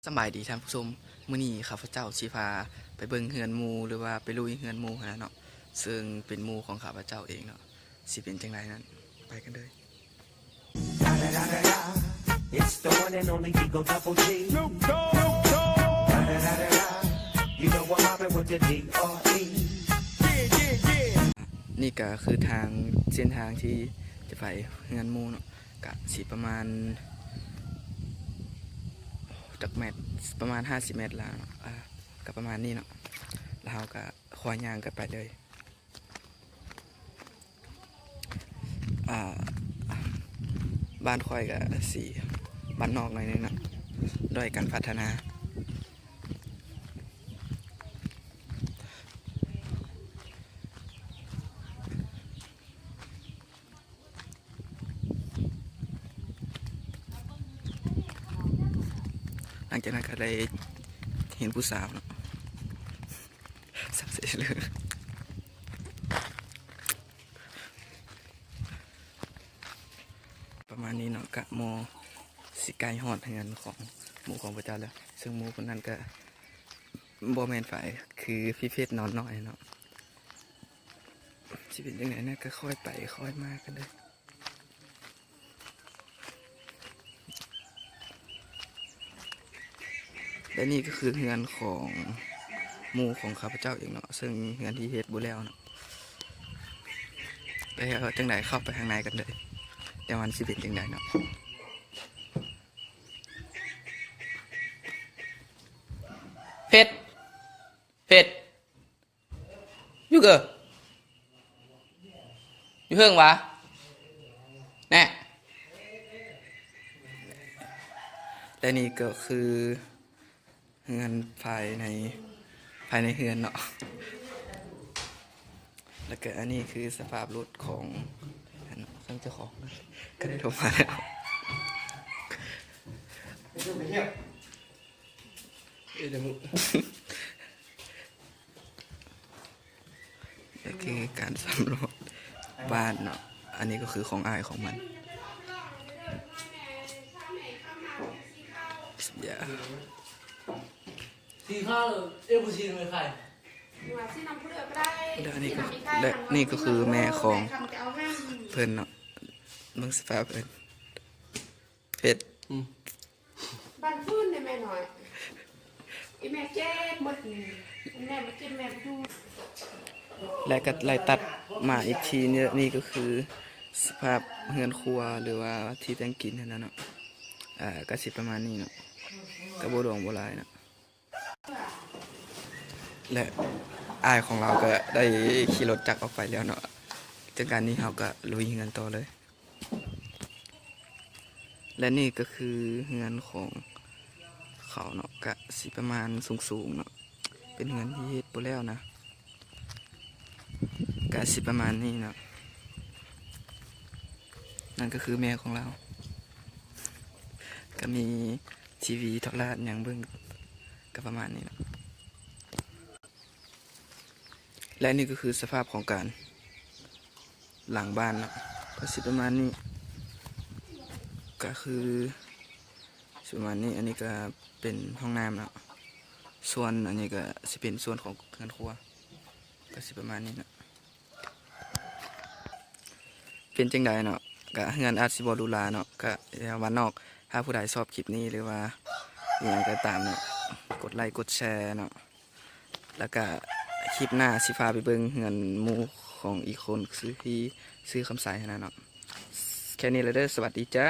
ສະບາຍດີທ່ານຜູ້ຊົມ, ມື້ນີ້ຂ້າພະເຈົ້າຊິພາໄປເບິ່ງເຮືອນໝູ່ ຫຼືວ່າໄປລຸຍເຮືອນໝູ່ຫັ້ນນະເນາະ, ເຊິ່ງເປັນໝູ່ຂອງຂ້າພະເຈົ້າເອງເນາະ. ຊິເປັນຈັ່ງໃດນັ້ນ ໄປກັນເລີຍ. It's the one and only Eagle Double G. You know I'm mobbing with the D R E. ນີ້ກະຄືທາງ ເສັ້ນທາງທີ່ຈະໄປເຮືອນໝູ່ເນາະ, ກະຊິປະມານ ຈັກແມັດ ປະມານຫ້າສິບແມັດລະເນາະ, ອາ ກະປະມານນີ້ເນາະ. ແລ້ວເຮົາກະຄ່ອຍຍ່າງກັນໄປເລີຍ. ອາ ບ້ານຂ້ອຍກະຊິບ້ານນອກໜ້ອຍໜຶ່ງເນາະ, ດ້ອຍການພັດທະນາ. ຫຼັງຈາກນັ້ນກະໄດ້ເຫັນຜູ້ສາວເນາະ, ສັກເສດເລີຍ. ປະມານນີ້ເນາະ, ກະມໍຊິໃກ້ຮອດເຮືອນຂອງໝູ່ຂອງພະເຈົ້າແລ້ວ, ເຊິ່ງໝູ່ຄົນນັ້ນກະບໍ່ແມ່ນໃຜ ຄືພີ່ເພັດນອນນ້ອຍເນາະ. ຊິເປັນຈັ່ງໃດນະ ກະຄ່ອຍໄປຄ່ອຍມາກັນເດີ. ແລະນີ້ກະຄືເຮືອນຂອງໝູ່ຂອງຂ້າພະເຈົ້າເອງເນາະ, ເຊິ່ງເຮືອນທີ່ເຮັດບໍ່ແລ້ວເນາະ. ແລ້ວຈັ່ງໃດເຂົ້າໄປຂ້າງໃນກັນເລີຍ, ແຕ່ວ່າມັນຊິເປັນຈັ່ງໃດເນາະ. ເພັດ ເພັດ ຢູ່ເກີ ຢູ່ເທິງຫວາ ແນ່. ແລະນີ້ກະຄືເຮືອນພາຍໃນ ພາຍໃນເຮືອນເນາະ. ແລ້ວກະອັນນີ້ຄືສະພາບລົດຂອງ ຂອງເຈົ້າຂອງ ກະໄດ້ໂທມາແລ້ວ. ນີ້ຄືການສຳຫຼວດບ້ານເນາະ, ອັນນີ້ກະຄືຂອງອ້າຍຂອງມັນ. ແລະນີ້ກະ ແລະນີ້ກະຄືແມ່ຂອງເພິ່ນເນາະ, ເບິ່ງສະພາບເພິ່ນ. ເຜັດ ອືມ ບັນຟື້ນແນ່ແມ່ນ້ອຍ ອີແມ່ເຈັບໝົດນີ້ ແມ່ບໍ່ເຈັບແມ່ບໍ່ຢູ່. ແລະກະໄລ່ຕັດມາອີກທີໜຶ່ງ, ນີ້ກະຄືສະພາບເຮືອນຄົວ ຫຼືວ່າທີ່ແຕ່ງກິນຫັ້ນນະເນາະ, ອາ ກະຊິປະມານນີ້ເນາະ, ກະບໍ່ຫຼວງບໍ່ຫຼາຍເນາະ. ແລະອ້າຍຂອງລາວກະໄດ້ຂີ່ລົດຈັກອອກໄປແລ້ວເນາະ, ຈາກນັ້ນນີ້ເຮົາກະລຸຍເຮືອນຕໍ່ເລີຍ. ແລະນີ້ກະຄືເຮືອນຂອງເຂົາເນາະ, ກະຊິປະມານສູງໆເນາະ, ເປັນເຮືອນທີ່ເຮັດບໍ່ແລ້ວນະ, ກະຊິປະມານນີ້ເນາະ. ນັ້ນກະຄືແມ່ຂອງລາວ ກະມີທີວີໂທລະຫຍັງເບິ່ງ ກະປະມານນີ້ເນາະ. ແລະນີ້ກະຄືສະພາບຂອງການຫຼັງບ້ານເນາະ, ກະຊິປະມານນີ້ ກະຄືຊິປະມານນີ້. ອັນນີ້ກະເປັນຫ້ອງນ້ຳເນາະ, ສ່ວນອັນນີ້ກະຊິເປັນສ່ວນຂອງເຮືອນຄົວ, ກະຊິປະມານນີ້ເນາະ. ເປັນຈັ່ງໃດເນາະ, ກະເຮືອນອາດຊິບໍ່ຫຼູຫຼາເນາະ, ກະແນວບ້ານນອກ. ຖ້າຜູ້ໃດຊອບຄລິບນີ້ ຫຼືວ່າອີ່ຫຍັງກະຕາມເນາະ, ກົດໄລ້ກົດແຊເນາະ. ແລ້ວກະຄລິບໜ້າຊິພາໄປເບິ່ງເຮືອນໝູ່ຂອງອີກຄົນ ຊື່ທີ່ຊື່ຄຳໄຊຫັ້ນນະເນາະ. ແຄ່ນີ້ລະເດີ ສະຫວັດດີຈ້າ.